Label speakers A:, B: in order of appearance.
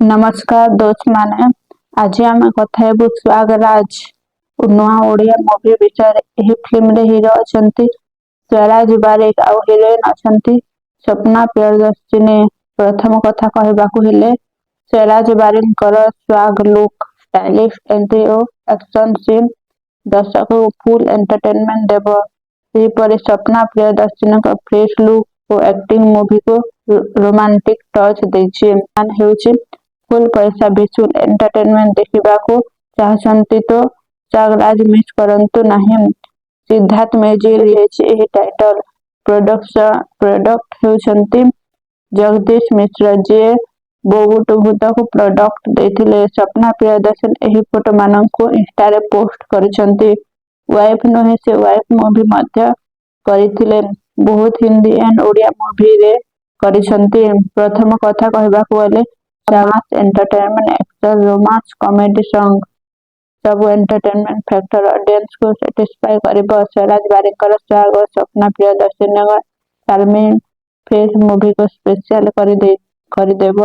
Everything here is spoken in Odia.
A: ନମସ୍କାର ଦୋସ୍ତମାନେ, ଆଜି ଆମେ କଥା ହେବୁ ସ୍ୱାଗରାଜ ନୂଆ ଓଡ଼ିଆ ମୁଭି ବିଷୟରେ। ଏହି ଫିଲ୍ମରେ ହିରୋ ଅଛନ୍ତି ସ୍ୱରାଜ ବାରିକ ଆଉ ହିରୋଇନ ଅଛନ୍ତି ସ୍ୱପ୍ନା ପ୍ରିୟଦର୍ଶିନୀ। ପ୍ରଥମ କଥା କହିବାକୁ ହେଲେ ସ୍ୱରାଜ ବାରିକଙ୍କର ସ୍ୱାଗ ଲୁକ୍, ଷ୍ଟାଇଲିଶ ଏଣ୍ଟ୍ରି ଓ ଆକ୍ସନ ସିନ୍ ଦର୍ଶକଙ୍କୁ ଫୁଲ୍ ଏଣ୍ଟରଟେନମେଣ୍ଟ ଦେବ। ସେହିପରି ସ୍ୱପ୍ନା ପ୍ରିୟଦର୍ଶିନୀଙ୍କ ଫ୍ରେଶ ଲୁକ୍ ଓ ଆକ୍ଟିଂ ମୁଭିକୁ ରୋମାଣ୍ଟିକ ଟଚ୍ ଦେଇଛି। ହେଉଛି ଫୁଲ୍ ପଇସା ବସୁଲ ଏଣ୍ଟରଟେନମେଣ୍ଟ ଦେଖିବାକୁ ଚାହୁଁଛନ୍ତି ତ ସ୍ୱାଗରାଜ ମିସ୍ କରନ୍ତୁ ନାହିଁ। ସିଦ୍ଧାର୍ଥ ମ୍ୟୁଜିକ୍ ଦେଇଛି ଏହି ଟାଇଟଲ। ପ୍ରଡକ୍ଟ ହେଉଛନ୍ତି ଜଗଦୀଶ ମିଶ୍ର, ଯିଏ ବୋଉଟ ଭୂତକୁ ପ୍ରଡକ୍ଟ ଦେଇଥିଲେ। ସ୍ୱପ୍ନା ପ୍ରିୟଦର୍ଶିନୀ ଏହି ଫଟୋମାନଙ୍କୁ ଇନଷ୍ଟାରେ ପୋଷ୍ଟ କରିଛନ୍ତି। ୱାଇଫ ନୁହେଁ ସେ ୱାଇଫ ମୁଭି ମଧ୍ୟ କରିଥିଲେ। ବହୁତ ହିନ୍ଦୀ ଆଣ୍ଡ ଓଡ଼ିଆ ମୁଭିରେ କରିଛନ୍ତି। ପ୍ରଥମ କଥା କହିବାକୁ ଗଲେ mass entertainment, action, romance, comedy song, ସବୁ ଏଣ୍ଟରଟେନମେଣ୍ଟ ଫ୍ୟାକ୍ଟର ଅଡିଏନ୍ସକୁ ସାଟିସ୍ଫାଏ କରିବ। ସ୍ୱରାଜ ବାରିକଙ୍କର ସ୍ୱାଗ ଓ ସ୍ୱପ୍ନା ପ୍ରିୟଦର୍ଶିନୀଙ୍କ ଚାର୍ମିଂ ଫେସ୍ ମୁଭିକୁ ସ୍ପେଶାଲ କରିଦେବ।